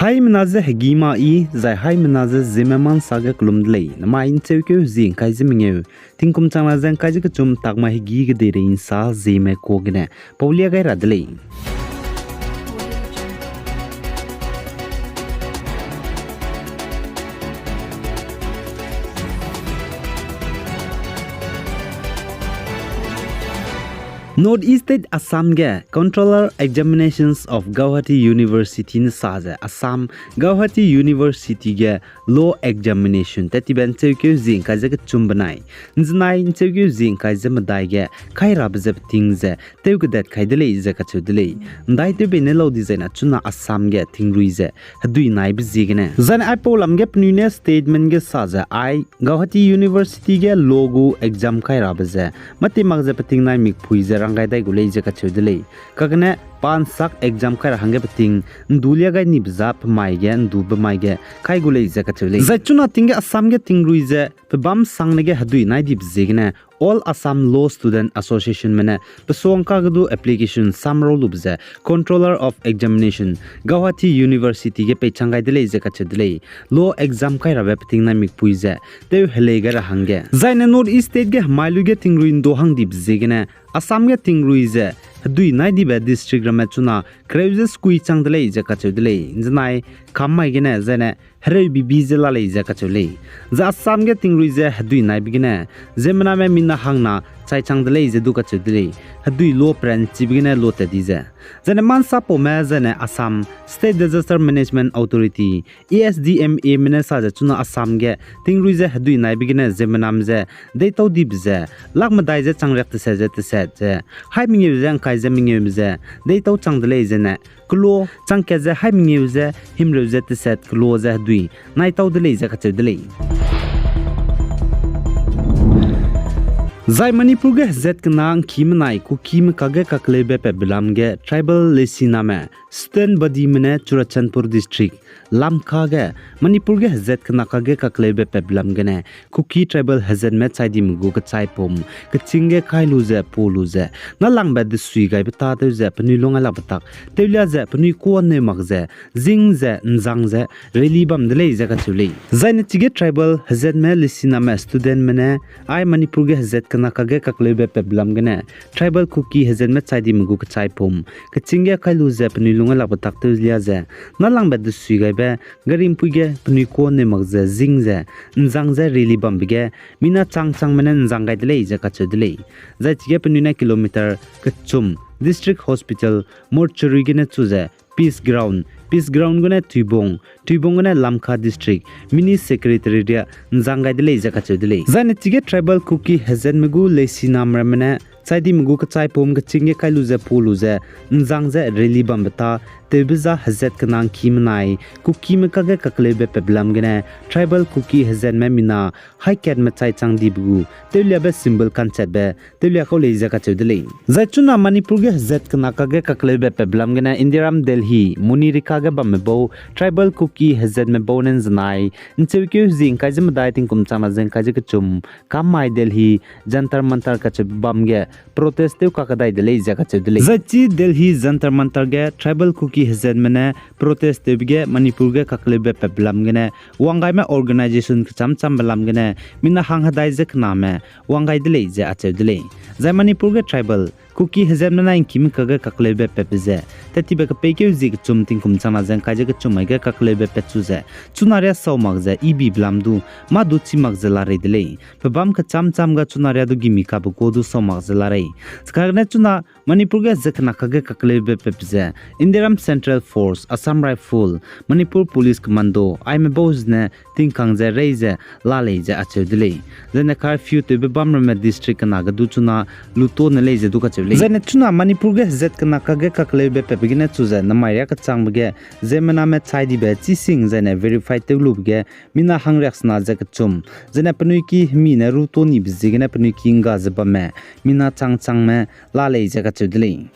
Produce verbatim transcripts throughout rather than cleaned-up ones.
Haimena ze hegî ma i, zai haimena ze Zeme ma ’nsa ge kelum de lei, namai ’ncheukeu zie ’ngkai ze mengeu, tingkum changna ze ’ngkai ze kechum takmai hegî kedeirei ’nsa Zeme kuâ gene paulia gai ra de lei. North East State Assam ge Controller Examinations of Gauhati University ne sa ze Assam Gauhati University ge Law Examination tat tibe ’ncheukeu zie ’ngkai ze kechum benai ’nzenai ’ncheukeu zie ’ngkai ze medai ge kai rabe ze peting ze tew kedat kai de lei ze kacheu de lei. ’Ndaitew bei ne lau dizai na chuna Assam ge tingrui ze hedui naibe ziegene. Zai ne aipau lam ge penui ne statement ge sa ze ai Gauhati University ge law gu exam kai rabe ze mâti mak ze peting nai mikpui ze rang gai dai gu lei ze kacheu de lei. Kagene pa ’nsak exam kai ra hangge peting ’ndulia gai nibe za pe mai ge ’ndube mai ge kai gu lei ze kacheu lei. Zai chuna ting ge Assam ge tingrui ze pebâm sangne ge hedui nai dibe ziegene All Assam Law Student Associationme ne pesuang ka ge du application samrau lube ze Controller of Examination, Gauhati University ge peichang gai de lei ze kacheu de lei. Law exam kai rabe peting nai mikpui ze tew helei gai ra hangge. Zai ne North East State ge hemai lu ge tingrui ’ndu hang dibe ziegene Assam ge tingrui ze hedui nai dibe district ramme chuna kereu ze sekui chang de lei ze kacheu de lei. ’Nzenai kam mai gene zai ne hereu bibi ze la lei ze kacheu lei. Zai Assam ge tingrui ze hedui naibe gene ziemmename mina hangna chai chang de lei ze du kacheu de lei. Hedui law peranchibe gene law tat di ze. Zai ne ma ’nsa paume zai ne Assam State Disaster Management Authority, A S D M Ame ne sa ze chuna Assam ge tingrui ze hedui naibe gene ziemmename ze deitau dibe ze lak medai ze chang riak teset ze teset ze hai mengeu ze ’ngkai ze mengeume ze deitau chang de lei ze ne kelo chang kat ze hai mengeu ze himreu ze teset kelo ze hedui naitau de lei ze kacheu de lei. Zai Manipur ge hezat kena ’ngki menai Kukime kage kakleube patbe lam ge tribal lesiname student bodyme ne Churachandpur District Lamka ge Manipur ge hezat kena kage kakleube patbe lam gene Kuki tribal hezatme chai dime gu kechaipum kechîng ge kai lu ze pau lu ze nâlangbe desui gaibe tâtew ze penui lung gai lakbe tak tewlia ze penui kuâ neu mak ze zing ze ’nzang ze rally bam de lei ze kacheu lei. Zai ne chige tribal hezatme lesiname studentme ne ai Manipur ge hezat kena kage kakleube patbe lam gene tribal Kuki hezatme chai dime gu kechaipum kechîng ge kai lu ze penui lung gai lakbe tak tewlia ze nâlangbe desui gaibe gari ’mpui ge penui kuâ neu mak ze zing ze ’nzang ze rally bambe ge mina chang changme ne ’nzang gai de lei ze kacheu de lei. Zai chige penui ne kilometer kechum District Hospital mortuary gene chu ze Peace Ground, Peace Ground gene Tuibong, Tuibong gene Lamka District Mini Secretariat ria ’nzang gai de lei ze kacheu de lei. Zai ne chige tribal Kuki hezatme gu lesiname ramme ne chai dime gu kechaipum kechîng ge kai lu ze pau lu ze ’nzang ze rally bambe tâ tewbe za hezat kena ’ngki menai Kukime kage kakleube patbe lam gene tribal Kuki hezatme mina haikatme chai chang dibe gu tewliabe symbol kanchatbe tewlia kau lei ze kacheu de lei. Zai chuna Manipur ge hezat kena kage kakleube patbe lam gene Indiaram Delhi Munirika ge bamme bau tribal Kuki hezatme bau ne ’nzenai ’ncheukeu zie ’ngkai ze medai tingkum changna ze ’ngkai ze kechum kam mai Delhi Jantar Mantar kacheube bam ge protest tew kakadai de lei ze kacheu de lei. Zai chi Delhi Jantar Mantar ge tribal Kuki hezatme ne protest tewbe ge Manipur ge kakleube patbe lam gene wanggaime organisation kecham chambe lam gene mina hang hedai ze kename wanggai de lei ze acheu de lei. Zai Manipur ge tribal Kuki hezatme nai ’ngkime kage kakleube patbe ze tat tibe kepeikeu zie kechum tingkum changna ze ’ngkai ze kechum mai ge kakleube patchu ze chuna ria sau mak ze ibi belam du mâ du chî mak ze la rei de lei. Pebâm kecham cham ga chuna ria du gimi kabe kuâ du sau mak ze la rei. Chikagene chuna Manipur ge hezat kena kage kakleube patbe ze Indiaram Central Force, Assam Rifle, Manipur Police Commando aime bau zene tingkang ze rei ze la lei ze acheu de lei. Zai ne curfew tewbe bam ramme district kena ge du chuna luto ne lei ze du kacheu lei. Zai ne chuna Manipur ge hezat kena kage kakleube patbe gene chu ze namai ria kechangbe ge ziemmename chai dibe chising zai ne verify tew lube ge mina hangriaksena ze kechum zai ne penui ki hemi ne ruto nibe ziegene penui ki ’ngga ze bamme mina chang changme la lei ze kacheu de lei.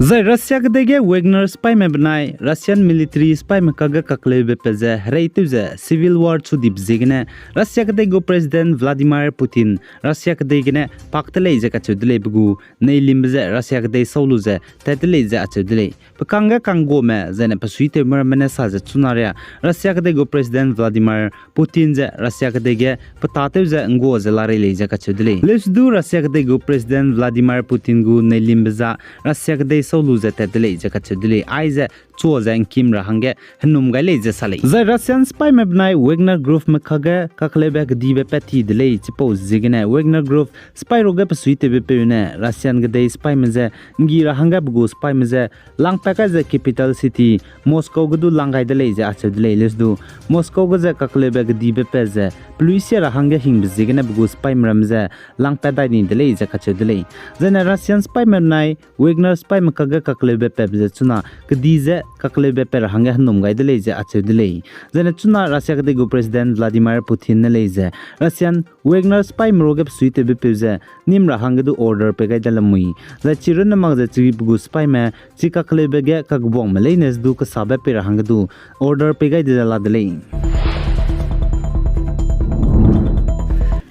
Zai Russia kedei ge Wagner sipaime benai Russian military sipaime kage kakleube pat ze hereitew ze civil war chu dibe ziegene Russia kedei gu President Vladimir Putin Russia kedei gene pak te lei ze kacheu de lei, pe gu neilimbe ze Russia kedei sau lu ze tat te lei ze acheu de lei. Pe kangge kangguame zaine pe suitewme ramme ne sa ze chuna ria Russia kedei gu President Vladimir Putin ze Russia kedei ge pe tâtew ze nggua ze larei lei ze kacheu de lei. Leuse du Russia kedei gu President Vladimir Putin gu neilimbe za Russia kedei sau lu ze tat de lei ze kacheu de lei. Aize chua ze ngkim ra hangge henum gai lei ze sa lei. Zai Russian sipaime benai Wagner Groupme kage kakleube kedibe pat ti de lei, chipau ziegene Wagner Group sipai ruge pe suitewbe peu ne Russian kedei sipaime je nggi ra hangge pe gu sipaime je langpat kai ze capital city Moscow ge du lang gai de lei ze acheu de lei. Leuse du Moscow ge ze kakleube kedibe pat ze peluisia ra hangge hingbe ziegene pe gu sipaime ramme je langpat dai ni de lei ze kacheu de lei. Zaine Russian sipaime benai Wagner sipaime kage kakleube patbe ze chuna kedi ze kakleube pat ra hangge henum gai de lei ze acheu de lei. Zaine chuna Russia kedei gu President Vladimir Putin ne lei ze Russian Wagner sipaime ruge pe suitewbe peu ze nim ra hangge du order pei gai de lamui. Zai chi runne mak ze chi pe gu sipaime chi kakleube ge kakebuangme leine ze du kesabe pei ra hangge du order pei gai de la de lei.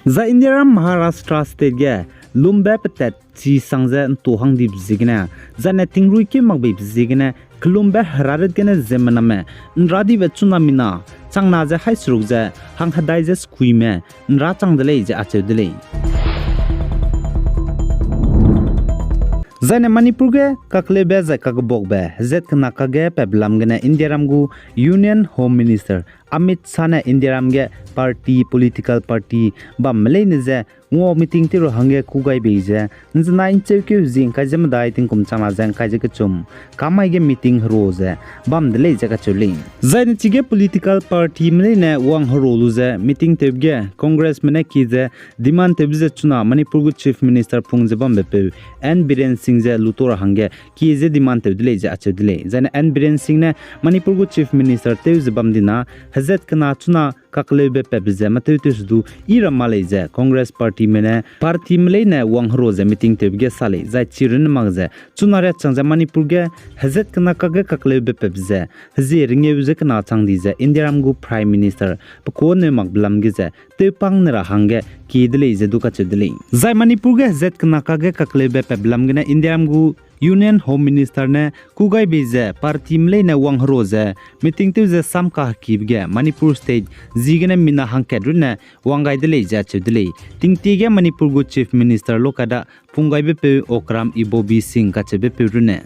Zai Indiaram Maharashtra state ge lumbe petat chi sang ze ntu hang dibe ziegene, zaine tingrui keu mak beibe ziegene, kelumbe herarit gene ziemmename nra dibe chuna mina changna ze haî seruk ze hang hedai ze sekuime nra chang de lei ze acheu de lei. Zaine Manipur ge kakleube zai kakebuakbe hezat kena kage patbe lam gene Indiaram gu Union Home Minister Amit Shah ne Indiaram ge party, political party bamme leine ze ngua meeting tew ra hangge kû gai bei ze nzenai ncheukeu zi ngkai ze medai tingkum changna ze ngkai ze kechum kamai ge meeting hero ze bam de lei ze kacheu lei. Zaine chige political partyme leine wang hero lu ze meeting tewbe ge Congressme ne ki ze demand tewbe ze chuna Manipur gu Chief Minister pung ze bambepeu N Biren Singh ze luto ra hangge ki ze demand tew de lei ze acheu de lei. Zaine N Biren Singh ne Manipur gu Chief Minister tew ze bam dina hezat kena chuna kakleube patbe ze matew tewse du i ra ma lei ze Congress partyme ne partyme leine wang hero ze meeting tewbe ge sa lei. Zai chi runne mak ze chuna riachang ze Manipur ge hezat kena kage kakleube patbe ze hezie rengeu ze kena chang di ze Indiaram gu Prime Minister pe kuâ neu makbe lam ge ze tewpang ne ra hangge kie de lei ze du kacheu de lei. Zai Manipur ge hezat kena kage kakleube patbe lam gene Indiaram gu Union Home Minister ne kû gai bei ze partyme leine wang hero ze meeting tew ze sam kahekibe ge Manipur State ziegene mina hangkat runne wang gai de lei ze acheu de lei. Tingtie ge Manipur gu Chief Minister lokada pung gaibepeu Okram Ibobi Singh kacheubepeu runne.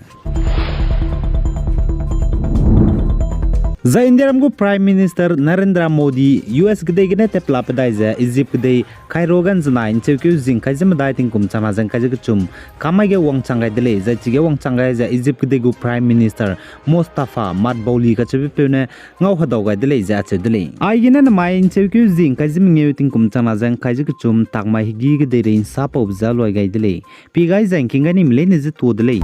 Zai Indiaram gu Prime Minister Narendra Modi U S kedei gene tepla pedai ze Egypt kedei Cairo ge nzenai ncheukeu zi ngkai ze medai tingkum changna ze ngkai ze kechum kamai ge wangchang gai de lei. Zai chige wangchang gai ze Egypt kedei gu Prime Minister Mustafa Madbouli kacheubepeu ne ngau hedau gai de lei ze acheu de lei. Aigene nemai ncheukeu zi ngkai ze mengeu tingkum changna ze ngkai ze kechum takmai hegî kedeirei nsa paube ze luai gai de lei. Pie gai zai ngking gai nime leine ze tuâ de lei.